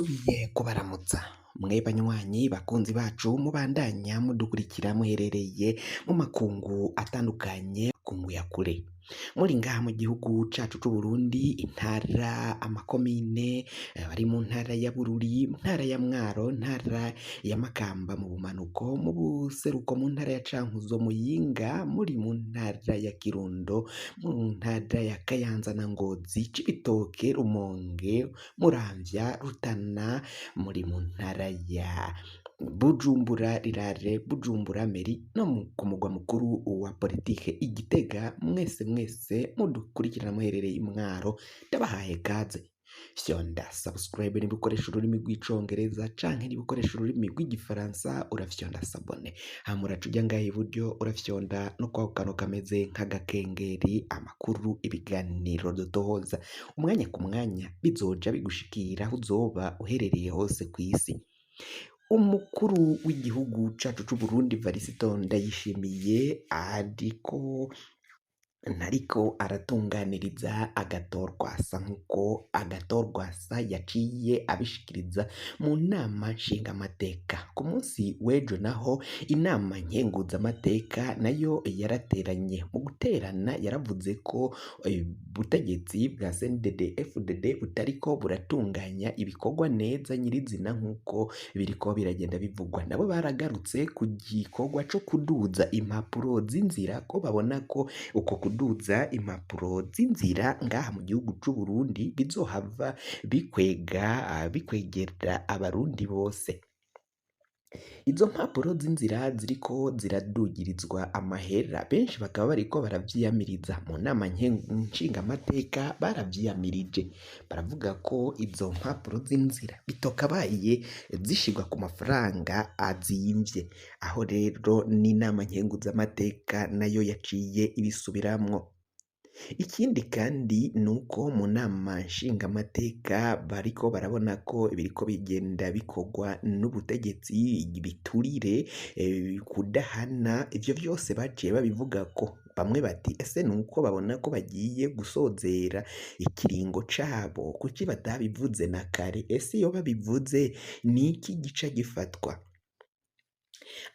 Ndasubiye kubaramutsa mwe banywanyi bakunzi bacu mubandanya mudukurikira muherereye mu makungu atandukanye makungu ya kure muri ngaha mu gihugu cacu c'Uburundi intara amakomine bari mu ntara ya Bururi ntara ya Mwaro ntara ya Makamba mu bumanuko mu buseruko mu ntara ya Cankuzo Muyinga muri mu ntara ya Kirundo mu ntara ya Kayanza na Ngozi Cibitoke Rumonge Muramvya Rutana muri mu ntara ya Bujumbura Rirare Bujumbura Meri no ku mugwa mukuru wa politike i Gitega mwese mwese mudukurikirana muherereye i Mwaro ndabahaye kaze fyonda subscribe niba ukoresha ururimi rw'icongereza canke niba ukoresha ururimi rw'igifaransa urafyonda s'abonner hama uraca uja ngaha iburyo urafyonda no kwako kantu kameze nk'agakengeri amakuru ibiganiro dutohoza umwanya ku mwanya bizoja bigushikira aho uzoba uherereye hose kw'isi. Umukuru w'igihugu cacu c'Uburundi Varisito Ndayishimiye ariko ntariko aratunganiriza agatorwasa nk'uko agatorwasa yaciye abishikiriza mu nama nshingamateka. Ku munsi w'ejo naho inama nkenguzamateka nayo yarateranye. Mu guterana yaravuze ko ubutegetsi bwa CNDD FDD butariko buratunganya ibikorwa neza nyirizina nk'uko biriko biragenda bivugwa. Nabo baragarutse ku gikorwa co kuduza impapuro z'inzira ko babona ko uko kuduza impapuro z'inzira ngaha mu gihugu c'Uburundi bizohava bikwega bikwegera abarundi bose. Izo mpapuro z'inzira ziriko ziradugirizwa amahera benshi bakaba bariko baravyiyamiriza mu nama nshingamateka baravyiyamirije baravuga ko izo mpapuro z'inzira bitokabaye zishirwa ku mafaranga azimvye, aho rero n'inama nkenguzamateka nayo yaciye ibisubiramwo. Ikindi kandi nuko mu nama nshingamateka bariko barabona ko ibiriko bigenda bikorwa n'ubutegetsi biturire kudahana ivyo vyose baciye babivugako bamwe bati ese nuko babona ko bagiye gusozera ikiringo cabo kuki batabivuze na kare ese iyo babivuze niki gica gifatwa?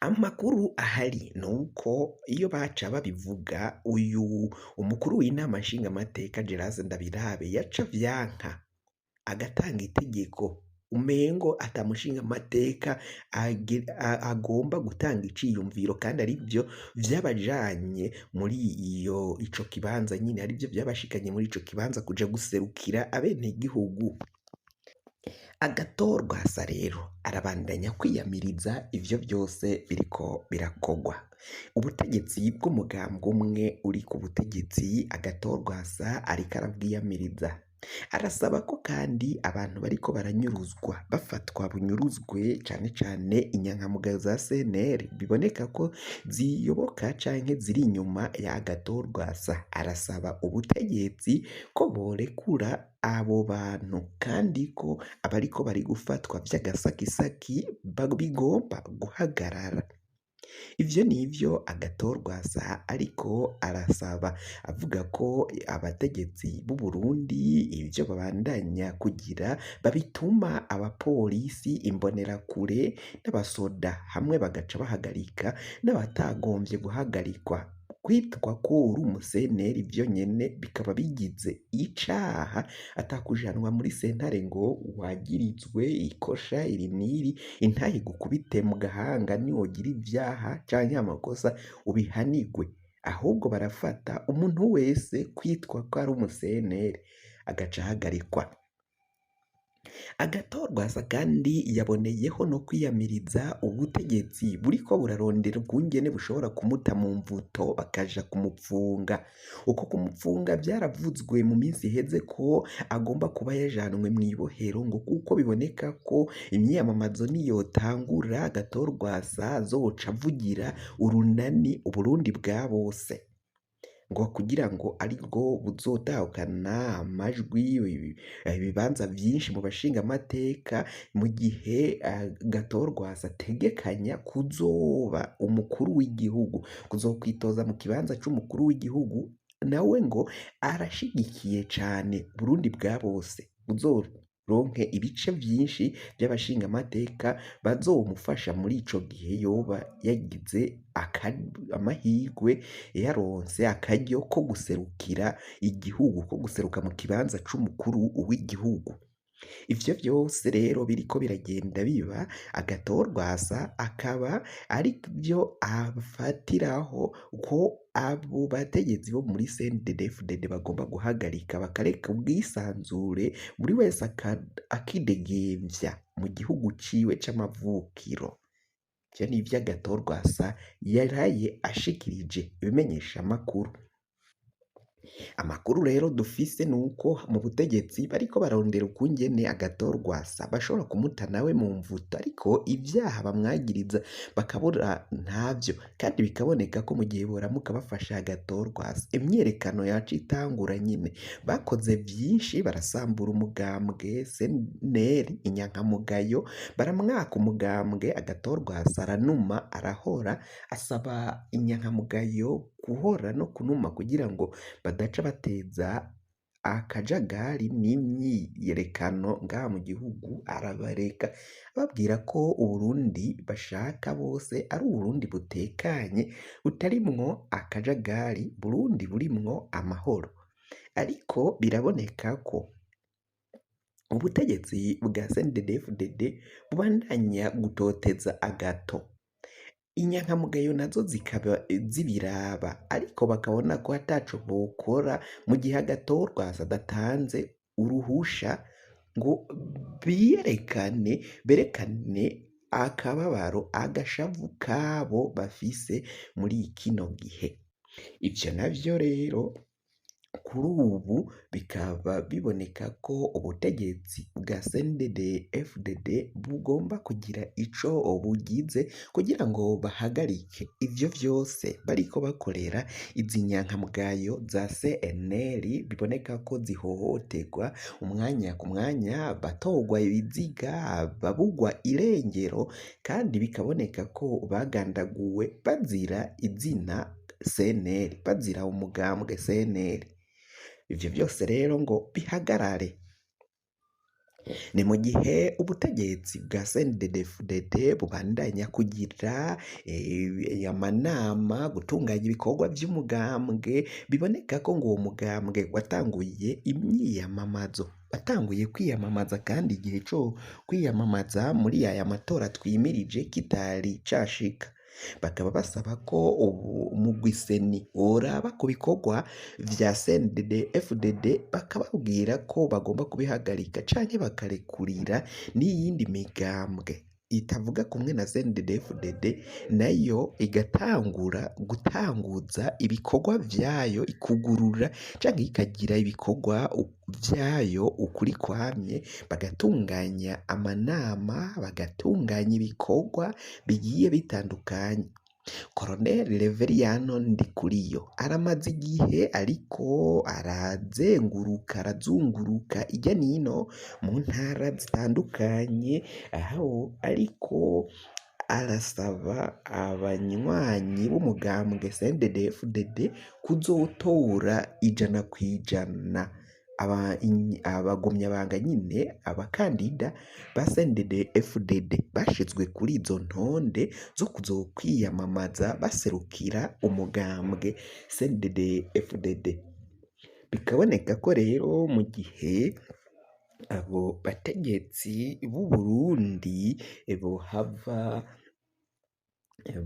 Amakuru ahari nuko iyo baca babivuga uyu umukuru w'inama nshingamateka Gerase Ndabirabe yaca vyanka agatanga itegeko umengo ata mushingamateka agomba gutanga iciyumviro kandi arivyo vyabajanye muri iyo ico kibanza nyine arivyo vyabashikanye muri ico kibanza kuja guserukira abenegihugu. Agatorwasa rero arabandanya kwiyamiriza ivyo vyose biriko birakogwa. Ubutegetsi bw'umugambwe umwe uri ku butegetsi agatorwasa ariko arabwiyamiriza. Arasaba ko kandi abantu bariko baranyuruzwa bafatwa bunyuruzwe cane cane inyankamugayo za CNL biboneka ko ziyoboka canke ziri inyuma ya agatorwasa. Arasaba ubutegetsi ko borekura abo bantu kandi ko abariko bari gufatwa vy'agasakisaki bigomba guhagarara. Ivyo nivyo agatorwasa ariko arasaba avuga ko abategetsi b'Uburundi ivyo babandanya kugira babituma abapolisi imbonerakure n'abasoda hamwe bagaca bahagarika n'abatagomvye guhagarikwa. Kwitwa ko uri umuseneri vyo nyene bikaba bigize icaha atakujanwa muri sentare ngo wagirizwe ikosha iri n'iri intahe igukubite mu gahanga niwogira ivyaha canke amakosa ubihanigwe, ahubwo barafata umuntu wese kwitwa ko ari umuseneri agaca ahagarikwa. Agatorwasa kandi yaboneyeho no kwiyamiriza ubutegetsi buriko burarondera ukungene bushobora kumuta mu mvuto bakaja kumupfunga. Uko kumupfunga vyaravuzwe mu minsi iheze ko agomba kuba yajanwe mw'ibohero ngo kuko biboneka ko imyiyamamazo niyotangura Agatorwasa azoca avugira urunani Uburundi bwa bose ngo kugira ngo aribwo buzotahukana amajwi ibibanza vyinshi mu bashingamateka mu gihe Gatorwasa ategekanya kuzoba umukuru w'igihugu kuzokwitoza mu kibanza c'umukuru w'igihugu nawe ngo arashigikiye cane Burundi bwa bose buzo. azoronke ibice vyinshi vy'abashingamateka bazomufasha muri ico gihe yoba yagize amahirwe yaronse akaryo ko guserukira igihugu, ko guseruka mu kibanza c'umukuru w'igihugu. Ivyo vyose rero biriko biragenda biba, Agathon-Rwasa akaba arivyo afatiraho ko abo bategetsi bo muri CNDD-FDD bagomba guhagarika bakareka ubwisanzure, buri wese akidegemvya mu gihugu ciwe c'amavukiro. Ivyo nivyo Agathon-Rwasa yaraye ashikirije ibimenyeshamakuru. Amakuru rero dufise nuko mu butegetsi bariko barondera ukungene Agathon-Rwasa bashobora kumuta nawe mu mvuto, ariko ivyaha bamwagiriza bakabura ntavyo, kandi bikaboneka ko mu gihe boramuka bafashe Agathon-Rwasa imyiyerekano yaca itangura nyene. Bakoze vyinshi, barasambura umugambwe CNL inyankamugayo, baramwaka umugambwe, Agathon-Rwasa aranuma arahora, asaba inyankamugayo guhora no kunuma kugira ngo badaca bateza akajagari n'imyiyerekano ngaha mu gihugu, arabareka ababwira ko Uburundi bashaka bose ari Uburundi butekanye butarimwo akajagari, Burundi burimwo amahoro. Ariko biraboneka ko ubutegetsi bwa CNDD-FDD bubandanya gutoteza Agathon. Inyankamugayo nazo zikaba zibiraba, ariko bakabona ko ataco bokora mu gihe Agathon-Rwasa adatanze uruhusha ngo biyerekane, berekane akababaro, agashavu kabo bafise muri kino gihe. Ivyo navyo rero kuri ubu bikaba biboneka ko ubutegetsi bwa CNDD-FDD bugomba kugira ico bugize kugira ngo bahagarike ivyo vyose bariko bakorera izi nyankamugayo za CNL, biboneka ko zihohoterwa umwanya ku mwanya, batorwa ibiziga, babugwa irengero, kandi bikaboneka ko bagandaguwe bazira izina CNL, bazira umugambwe CNL. Ivyo vyose rero ngo bihagarare. Ni mu gihe ubutegetsi bwa CNDD-FDD bubandanya kugira amanama, gutunganya ibikorwa vy'umugambwe, biboneka ko ngo uwo mugambwe watanguye imyiyamamazo, watanguye kwiyamamaza, kandi igihe co kwiyamamaza muri aya matora twimirije kitari cashika. Bakaba basaba ko umugwi CENI woraba ku bikorwa vya CNDD-FDD, bakababwira ko bagomba kubihagarika canke bakarekurira n'iyindi migambwe itavuga kumwe na CNDD-FDD nayo igatangura gutanguza ibikorwa vyayo, ikugurura canke ikagira ibikorwa vyayo ukuri kwamye, bagatunganya amanama, bagatunganya ibikorwa bigiye bitandukanye. Colonel Reveriyano Ndikuriyo aramaze igihe ariko arazenguruka, arazunguruka irya nino mu ntara zitandukanye, aho ariko arasaba abanywanyi b'umugambwe CNDD-FDD kuzotora 100% abagumyabanga nyine, abakandida ba CNDD-FDD bashizwe kuri izo ntonde zo kuzokwiyamamaza baserukira umugambwe CNDD-FDD. Bikaboneka ko rero mu gihe abo bategetsi b'u Burundi bohava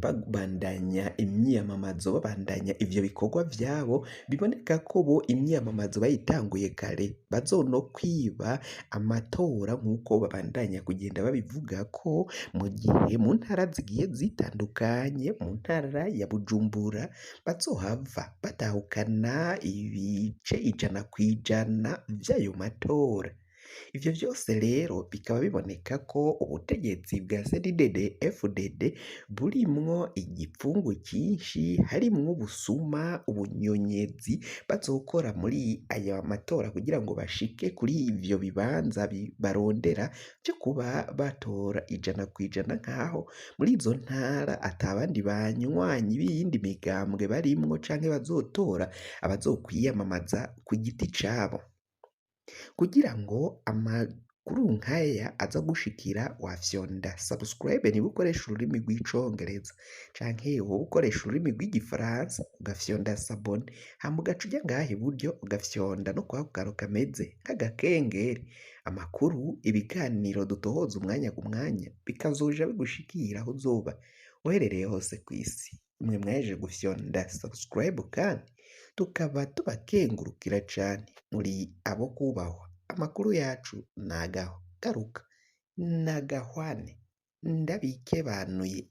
babandanya imyiyamamazo, babandanya ivyo bikorwa vyabo, biboneka ko bo imyiyamamazo bayitanguye kare, bazonokwiba amatora nk'uko babandanya kugenda babivuga ko mu gihe mu ntara zigiye zitandukanye, mu ntara ya Bujumbura bazohava batahukana ibice 100% vy'ayo matora. Ivyo vyose rero bikaba biboneka ko ubutegetsi bwa CNDD-FDD burimwo igipfungu cinshi, harimwo ubusuma, ubunyonyezi bazokora muri aya matora kugira ngo bashike kuri ivyo bibanza barondera vyo kuba batora 100%, nkaho muri izo ntara ata bandi banywanyi b'iyindi migambwe barimwo canke bazotora abazokwiyamamaza ku giti cabo, kugira ngo Amakuru nkaya aza gushikira wafyonda subscribe niba ukoresha ururimi rw'icongereza canke woba ukoresha ururimi rw'igifaransa ugafyonda s'abonner, hama ugaca uja ngaha iburyo ugafyonda no kwako kantu kameze nk'agakengeri. Amakuru, ibiganiro dutohoza umwanya ku mwanya bikazoja bigushikira aho uzoba uherereye hose kw'isi. Mwe mwahejeje gufyonda subscribe kandi tukaba tubakengurukira cane, muri abo kubahwa. Amakuru yacu nagaruka nagahwane, ndabikebanuye.